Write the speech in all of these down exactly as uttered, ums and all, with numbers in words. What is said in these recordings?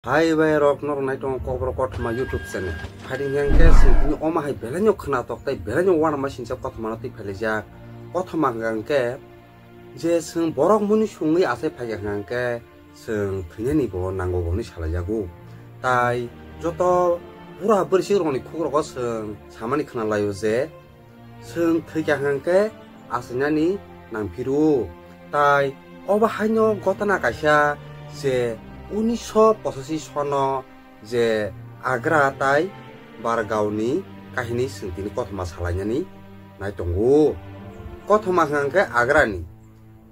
Hai bai rok, norok nai tongo Kokborok Kothoma YouTube channel. Phaidi hwnkhe chwng tini omo hai belai no khwnatok tei belai no uanama singcha kothoma no twi phailaijak. Kothoma hwnkha hwnkhe je chwng borok muni sungwi achai phaikha hwnkha hwnkhe chwng thwinani bo nango hwnwi salaijago. Tai joto bura bwrwi rokni khukrokgo chwng samani khwnalaio je chwng thwikha hwnkhe achainani nangphiro. Tai obo haino gotana kaisa je unisho pochashi sono je Agra tai Bargaoni kahini chwng tini kothoma salainani nai tongo. Kothoma hwnkha hwnkhe Agrani.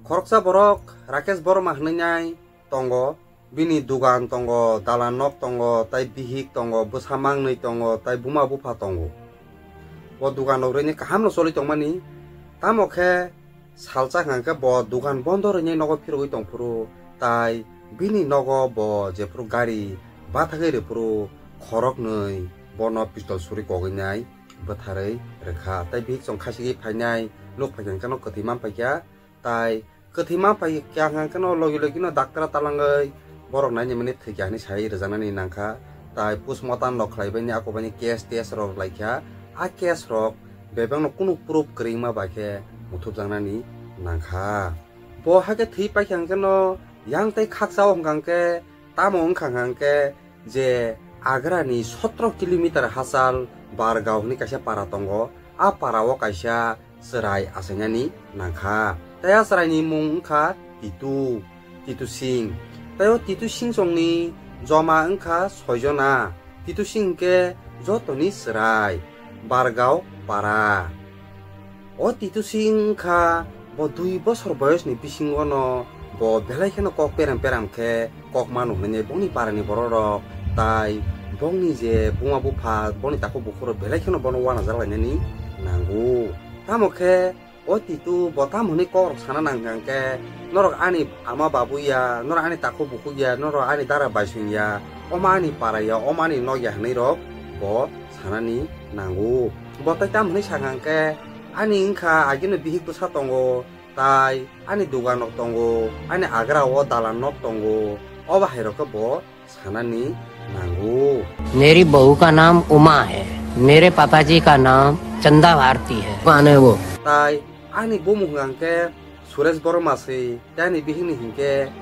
Khoroksa borok Rakesh Borma hwnwi nai tongo. Bini dugan tongo, dalan nok tongo, tai bihik tongo, bwsa mangnwi tongo, tai buma bupha tongo. Bo dugan rok rwini kaham no choli tongmani. Tamo khe salsa hwnkha khe bo dugan bondo rwini nogo phirogwi tongphuru, tai bini nogo bo jephuru gari bathagwi rwphuru khoroknwi bono pistol suri kogwi nai bwtharwi rwkha. Tai bihik chong khachigwi phainai, nuk phaikha hwnkhe no kwthwi manphaikha. Tai kwthwima pai kya hwnkha khe no logi logi no doctor talangwi borok nainimani thwikya hwnwi sai rwjaknani nangkha. Tai postmortem rok khlaibaini akobaini case test rok laikha. A case rok bebakno kunu proof kwrwi wngma bai khe muthupjaknani nangkha. Bo hakhe thwi paikha hwnkhe no yang tei khakchao hwnkha hwnkhe tamo wngkha hwnkha hwnkhe je Agrani sotro kilometer hachal Bargaon hwnwi kaisa para tongo. A para o kaisa chwrai achainani nangkha. Tai a chwraini mung wngkha Titu, Titu Singh. Tai o Titu Singh chongni joma wngkha soijona. Titu Singh hwnkhe jotoni chwrai, Bargao para. O Titu Singh wngkha bo dui bosor boyosni bisingono bo belai kheno kok peram peram khe kok mano hwnwi bongni parani borok rok tai bongni je buma bupha bongni takhuk bukhuk rok belai kheno bono uanajak lainani nango. Tamo khe o Titu bo tam hwnwi kok rok sana nang hwnkha khe, norok ani ama babu ya, norok ani takhuk bukhuk ya, norok ani dara baisung ya, omo ani para ya, omo ani nok ya hwnwi rok bo sanani nango. Bo tai tam hwnwi sa hwnkha khe, ani wngkha agini bihik bwsa tongo, tai ani dugan nok tongo, ani agra o dalan nok tongo, obo hai rok khe bo sanani nango. मेरी बहू का नाम उमा है, मेरे पापा जी का नाम चंदा भारती है। कौन है वो? Tai ani bumung hwnkha khe Suresh Borma se, tai ani bihikni hwnkhe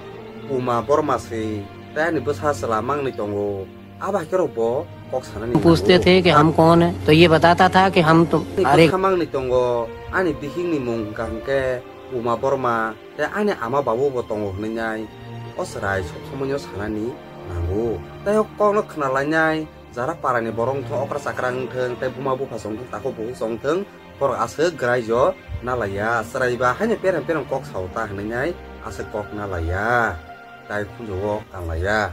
Uma Borma se, tai ani bwsa chwla mangnwi tongo. Abo hai khe rok bo kok sanani पूछते nango. थे कि हम कौन है, तो ये बताता था कि हम तो Ani अरे bwsa mangnwi tongo, ani bihikni mung hwnkha hwnkhe Uma Borma, tei ani ama babu bo tongo hwnwi nai o chwrai sob somoino sanani nango. Tei o kokno khwnalainai jara parani borok wngthong, okra chakra wngthong, tei buma bupha chongthong, takhuk bukhuk chongthong, borok aswk graijo nalaiya. Chwrai ba haino perem perem kok sao ta hwnwi nai aswk kok nalaiya, tai khunjugo kanlaiya.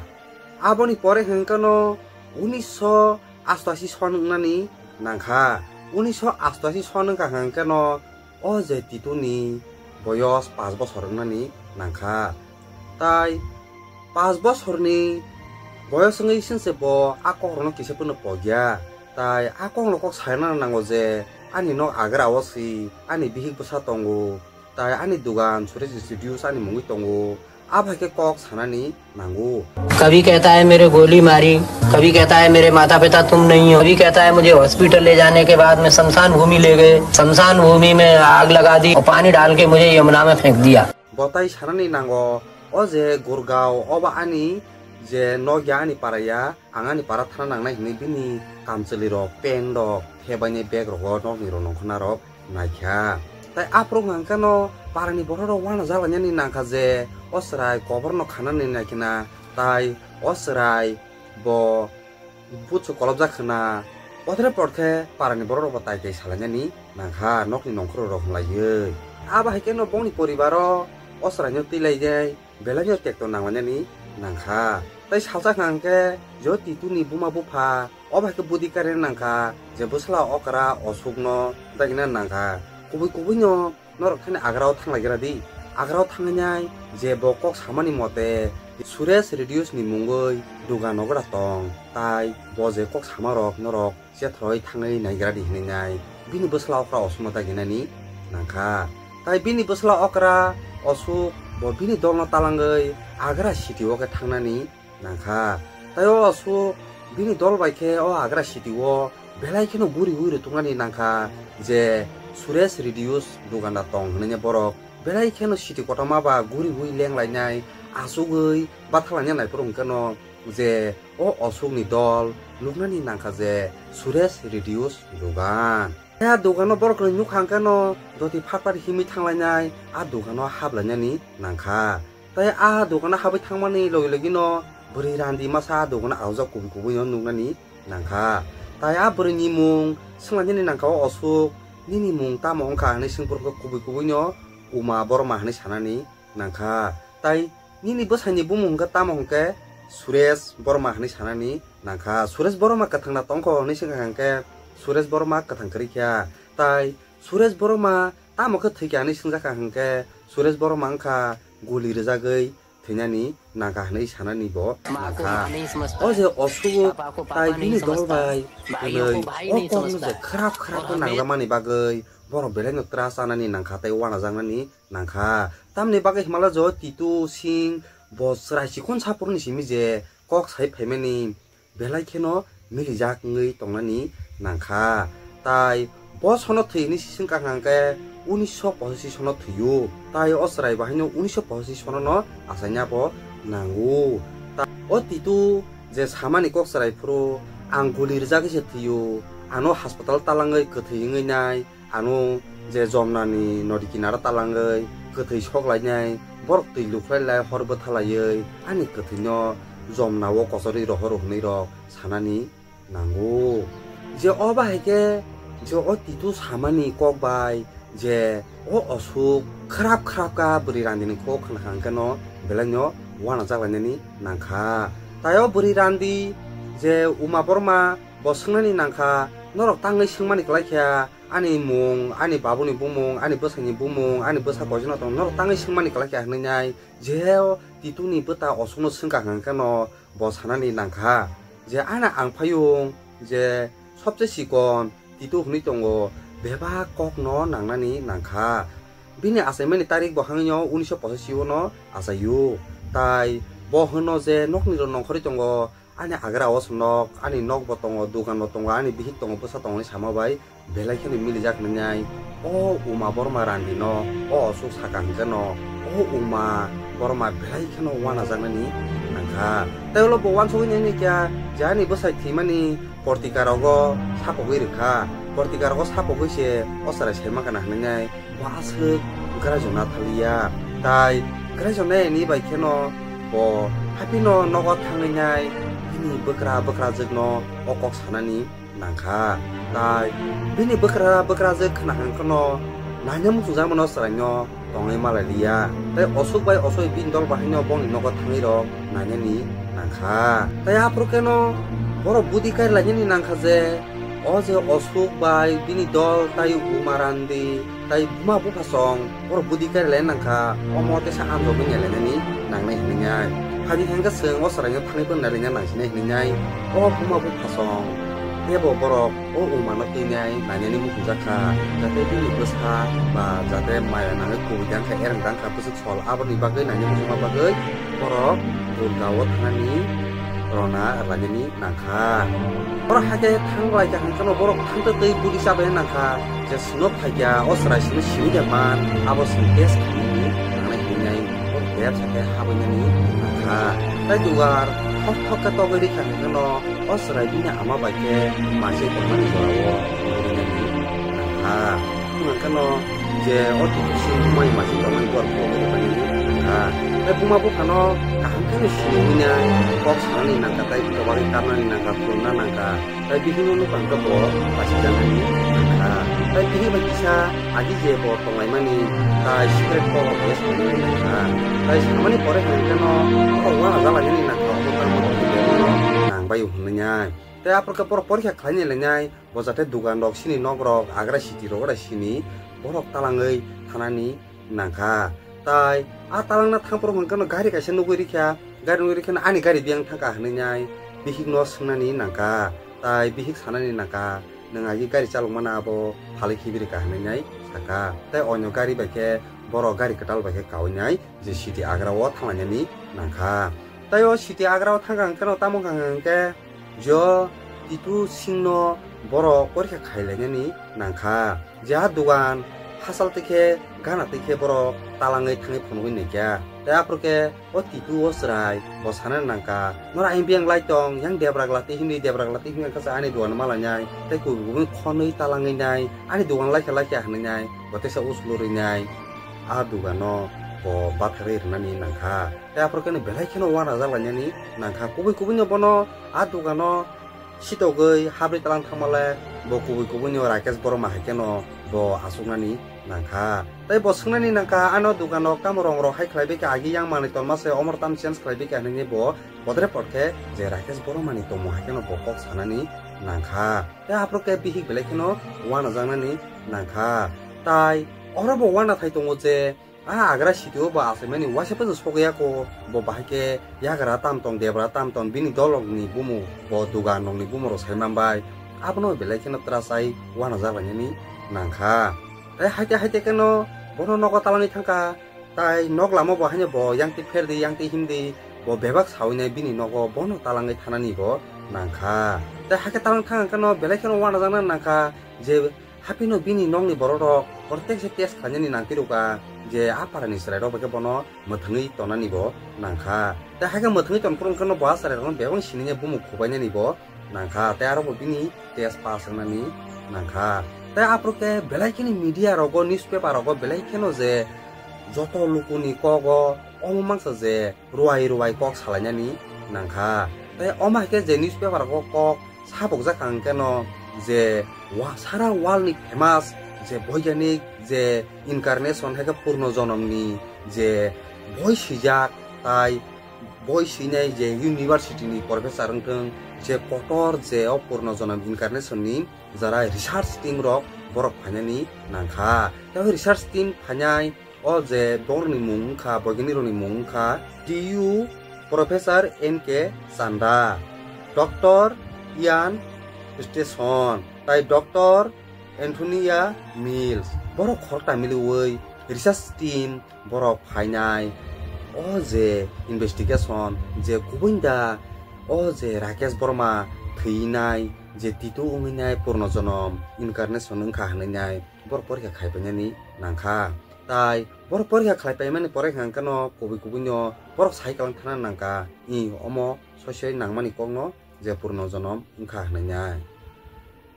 Aboni pore hwnkhe no unisho astashi son wngnani nangkha. Unisho astashi son wngkha hwnkhe no o je Tituni boyos pash bosor wngnani nangkha. Tai pash bosorni boyos wngwi singse bo a kokrokno kisa phano pogya. Tai a kokno kok saina nango je ani nok agra o si, ani bihik bwsa tongo, tai ani dugan Suresh Studios ani mungwi tongo. Abo hai khe kok sanani nango. कभी कहता है मेरे गोली मारी, कभी कहता है मेरे माता पिता तुम नहीं हो, कभी कहता है मुझे हॉस्पिटल ले जाने के बाद में शमशान भूमि ले गए, शमशान भूमि में आग लगा दी और पानी डाल के मुझे यमुना में फेंक दिया। Bo tai sanani nango, o je Gurgaon, obo ani je nokya ani paraya, ang ani para thana nangnai hwnwi bini kamchwlwi rok, pen rok, thebaini bag rogo nokni rok nongkhorna rok naikha. Tai aphuru hwnkha khe no parani borok rok uanajak lainani nangkha je o chwrai koborno khanani naikhwna, tai o chwrai bo butsu kolobjak khwna, pothre pothre parani borok rok bo tai tai salainani nangkha nokni nongkhorok rok hwnlaiwi. Abo hai khe no bongni poribaro o chwraino twilainai belaino tekto nanglainani nangkha. Tai salsa hwnkha hwnkhe je o Tituni buma bupha obo hai khe budi karina nangkha je bwsla okra Osukno dagina nangkha. Kubui kubui no norok thani Agra o thanglaigra di. Agra o thangwi nai je bo kok samani mote Suresh Studios ni mungwi dugan nogra tong, tai bo je kok sama rok norok chethroi thangwi naigra di hinwi nai bini bwsla okra Osukno daginani nangkha. Tai bini bwsla okra Osuk bo bini dolno talangwi Agra city o khe thangnani nangkha. Tai o Ashok bini dol bai khe o Agra city o belai kheno guriwi rwtwknani nangkha je Suresh Radios dukandar tong hwnwi borok belai kheno city kotorma ba guriwi lenglainai, achugwi bathaklainai naiphuru hwnkhe no je o Ashokni dol nuknani nangkha je Suresh Radios dukan. A dukano borok rok nukha hwnkhe no doti phat phat himwi thanglainai, a dukano haplainani nangkha. Tai a dukano habwi thangmani logi logi no bwrwi randi masa a dukano aojak kubui kubui no nuknani nangkha. Tai a bwrwini mung swnglainani nangkha o Ashok, nini mung tamo wngkha hwnwi swngphuru kubui kubui no Uma Borma hwnwi sanani nangkha. Tai nini bwsaini bumung hwnkhe tamo hwnkhe Suresh Borma hwnwi sanani nangkha. Suresh Borma kwthang na tongkho hwnwi swngkha hwnkhe Suresh Borma kwthang kwrwi kha. Tai Suresh Borma tamo khe thwikha hwnwi swngjakha hwnkhe Suresh Borma wngkha guli rwjagwi thwinani nangkha hwnwi sanani bo nangkha. O je Ashok tai bini dol bai hwnwi o kokno je khrap khrap khe nangjakmani bagwi borok belai no tra chanani nangkha tei uanajaknani nangkha. Tamni bagwi himala jo Titu Singh bo chwrai chikhon saphuruni simi je kok sai phaimani belai kheno milijak wngwi tongnani nangkha. Tai bo sono thwi hwnwi sising kha hwnkhe unisho pochashi sono thwio. Tai o chwrai bo haino unisho pochashi sono no achaina bo nango. Ta-, o Titu je samani kok chwrai phuru ang guli rwjagwi se thwio, ano hospital talangwi kwthwi wngwi nai. Ano je Jomnani nodi kinaro talangwi kwthwi sok lainai, borok twi lukhlai lai hor bwtha laiwi ani kwthwino Jomnao kochorwi rohoro hwnwi rok sanani nango. Je o bahai khe je o Titu samani kok bai je o Ashok khrap khrap kha bwrwi randini kok khna kha hwnkhe no belai no uanajak lainani nangkha. Tai o bwrwi randi je Uma Borma bo swngnani nangkha, norok tangwi swngmani kwlai kha, ani mung, ani babuni bumung, ani bwsani bumung, ani bwsa koijakno tong, norok tangwi swngmani kwlai kha hwnwi nai, je o Tituni bwta Ashokno swngkha hwnkhe no bo sanani nangkha, je ana ang phayung, je sobse chikon Titu hwnwi tongo, bebak kokno nangnani nangkha. Bini achaimani tarik bo hangno unisho pochashi o no achaio, tai bo hwno je nokni rok nongkhorwi tongo, ani agra o nok, ani nok bo tongo, dukan bo tongo, ani bihik tongo, bwsa tongo hinwi sama bai belai kheno milijak nwngnai. O Uma Borma randi no o Ashok saka hwnkhe no o Uma Borma belai kheno uanajaknani nangkha. Tai ulo bo uansugwi nai kha je ani bwsai thwimani portika rogo sapogwi rwkha. Portika rogo sapogwi se o chwrai sai mankha na hwnwi nai. Bo aswk garaijona thaliya. Tai garaijona ni bai kheno bo haphino nogo thangwi nai bini bwkra bwkrajwkno o kok sanani nangkha. Tai bini bwkra bwkrajwk khna hwnkhe no naina muchungjakmano chwraino tongwi malai liya. Tai Ashok bai Ashok bini dol bahaino bongni nogo thangwi rok nainani nangkha. Tai aphuru kheno borok budi kari lainani nangkha je o je Ashok bai bini dol tai Uma Randi tai buma buphasong borok budi kari lai nangkha, omo teisa anjogwi nai lainani nangnai hinwi nai. Phadi hwnkhe chwng o chwraino thangwi phano nai laina nangsinai hinwi nai. O buma buphasong ebo borok o Umano twinai nainani muchungjakha, jate bini bwsa ba jate maya nangwi kubui tangkha, ereng tangkha, bwswk sol, aboni bagwi nainani muchungma bagwi borok Durga o thanani rona rainani nangkha. Borok hakhe thang lai kha hwnkhe no borok thangtwi twi budi chabai nangkha, je chwngno phaikha o chwrai chwngno simi de man, abo chwng test khainani nangnai hinwi nai borok bebsa khe habainani nangkha. Tai dugar thok thok khe togwi rikha hwnkhe no o chwrai bini ama bai khe mansi tongmani jorao togwi rikha. Wngkha no je o Titu Singh mai mansi tongmani borok togwi rikha. Tai buma buphano kaham khe no sini hwnwi nai kok sanani nangkha, tai tobagwi karnani nangkha, khulumna nangkha. Tai bihikno nukha hwnkhe bo pachijaknani nangkha. Tai bihik bai kisa agi je bo tonglaimani, tai secret call of yes hwnwi nangkha. Tai samani pore hwnkhe no borok uanajaklainani nangkha, omo tamo tongwi nangbai hwnwi nai. Tai aphuru khe borok porikha khlainai lainai, bo jate dugan rok sini nok rok agra city rok ora sini borok talangwi thanani nangkha. Tai a talangna thangphuru hwnkhe no gari kaisa nugwi rikha, gari nugwi rikha ani gari biyang thangkha hwnwi nai bihikno swngnani nangkha. Tai bihik sanani nangkha, nwng agi gari chalokmano abo phalwi khibi rikha hwnwi nai sakha. Tai onyo gari bai khe borok gari kwtal bai khe kaui nai je city agra o thanglainani nangkha. Tai o City Agra o thangkha hwnkhe no tamo wngkha hwnkhe je o Titu Singh no borok porikha khailainani nangkha. Je a dugan hachal tikhe gana tikhe borok talangwi thangwi phunugwi naikha. Tai aphuru khe o Titu o chwrai bo sanani nangkha, "Nora ayang biyang lai tong, yang debra glati himdi, debra glati himdi wngkha ani dugan malainai, tei kubui kubui khonwi talangwi nai, ani dugan laikha laikha hinwi nai, bo teisa usulurwi nai." A dugano bo batharwi rwnani nangkha. Tei aphuru khe belai kheno uanajak lainani nangkha. Kubui kubui no bono a dugano sitogwi habrwi talang thangmale bo kubui kubui no Rakesh Borma hai kheno bo achuknani nangkha. Tei bo swngnani nangkha, "Ano dugano tamo rong rok hai khlaibai kha, agi yang manwi tonma se, omor tam change khlaibai kha?" hinwi bo bodre porkhe je Rakesh Bormani tongmung hai kheno bo kok sanani nangkha. Tei aphuru khe bihik belai kheno uanajaknani nangkha. Tai oro bo uanathai tongo je a Agra City o bo achaimani waisa poito sokya ko, bo bahai khe yagra tam tong, debra tam tong, bini dolokni bumu bo dugan nokni bumu rok sai manbai, abono belai kheno twrachai uanajak lainani nangkha. Tei haite haite kheno bono nogo talangwi thangkha, tai nok lama bo haino bo yang twi pherdi, yang twi himdi, bo bebak sawi nai bini nogo bono talangwi thanani bo nangkha. Tei haikhe talang thang kheno belai kheno uanajaknani nangkha je haphino bini nokni borok rok protek se test khlainani nangpirokha je a parani chwrai rok bai khe bono mwthangwi tonani bo nangkha. Tei haikhe mwthangwi tonphuru wngkheno bo a chwrai rokno bebak sinina bumung khubainani bo nangkha, tei aro bo bini test pass wngnani nangkha. Tei aphuru khe belai kheno media rogo, newspaper rogo belai kheno je joto lukuni kogo omo mangsa je ruai ruai kok salainani nangkha. Tei omo hai khe je newspaper rogo kok sabukjak ang kheno je wa-, sara world ni famous je boiganik je incarnation hai khe purno jonomni je boi swijak tai boi swinai je university ni professor wngthwng, je kotor je o purno jonom incarnation ni jara research team rok borok phainani nangkha. Tei o research team phainai o je borokni mung wngkha, boiganirokni mung wngkha T U Professor N K Chanda, Doctor Ian Stetson, tai Doctor Antonia Mills. Borok khorokta miliwi research team borok phainai o je investigation je kubui da o je Rakesh Borma thwinai je Titu wngwinai purno jonom incarnation wngkha hinwi nai borok porikha khaipainani nangkha. Tai borok porikha khlaipaimani pore hwnkha hwnkhe no kubui kubui no borok sai kwlang thana nangkha, i omo soi soi nangmani kokno je purno jonom wngkha hinwi nai.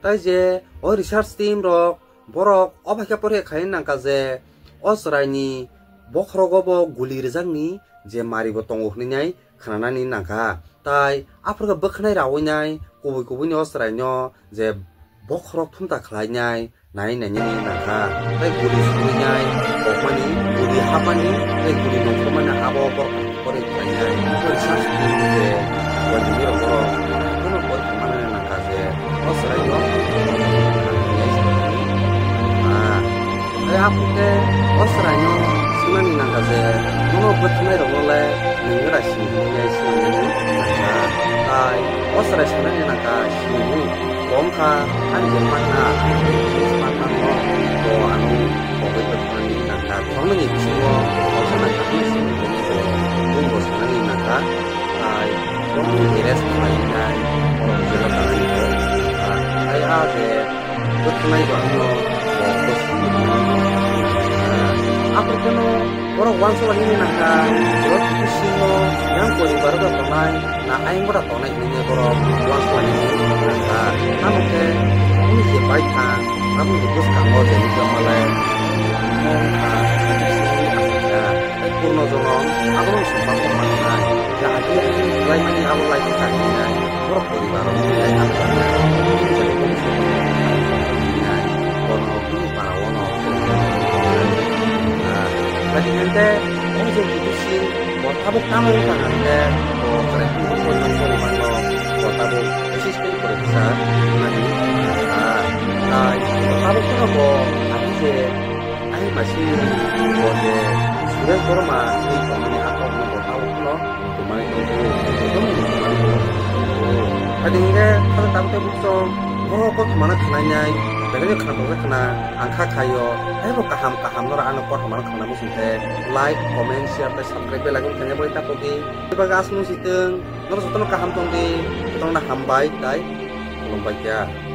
Tai je o research team rok borok o bai khe porikha khaina nangkha je o chwraini bokhorogo bo guli rwjakni je maribo tongo hwnwi nai khnanani nangkha. Tai aphuru khe bwkhanai rawi nai kubui kubui ni o chwraino je bokhorok thumta khlai nai nai nai nini nangkha. Tai guli suri nai kokmani, guli hapmani, tai guli nongkhormani abo borok pore khlainai. Tei research team je wajwirok borok haino pore khlaimani nangkha je o chwraino ah, tei aphuru khe o chwraino swngnani nangkha je bono bwtharnairokno le nwng gra sini hwnwi swngnani nangkha. Tai o chwrai sanani nangkha sini hwnwi bo wngkha ani je partner, partner no bo ano kogwi bwtharnani nangkha. Khoroknwi ni bisingo kaisa nangkha hwnwi sini hwnwi bo bumbo sanani nangkha. Tai bongni arrest khlai nai borok jela tanai bo nangkha. Tai a je bwtharnai bo ano bo bwswk nangkha. Aphuru kheno borok uansukha hwnwi nangkha, borok Titu Singh no yang poribar o tongnai na ayang bwta tongnai hwnwi borok uansukha hwnwi nangkha. Tamo khe bongni je baithang, aboni je bwskango je nukjakmalai, omo wngkha Titu Singh ni aswkya. Tei purno jonom abono chwng bangma manwi nai. Je agi agi khlaimani abo lai khe kahini nai. Borok poribar rok nai ang kha. Bono bini para o no. Kati hwnkhe o je Titu Singh bo tabuk tamo wngkha hwnkhe bo chwrai phuru bo tamo poribar no bo tabuk assistant professor wngnani nangkha. Tai bo tabuk phano bo agi je Ai masi bo je Suresh Borma ni tongmani atok no bo tao no tumani tong bo. Adi hingke kata tang te bukso bo ko tumana khanai nai. Ini khna tongsa khna ang kha khaio, taibo kaham kaham noro ano kothoma khna muchung khe like, comment, share tei subscribe bai lagwi thangya bai tapogi. Tei baga asmung sitwng, noro jotono kaham tongdi, jotono hambai tei khulumbai kha.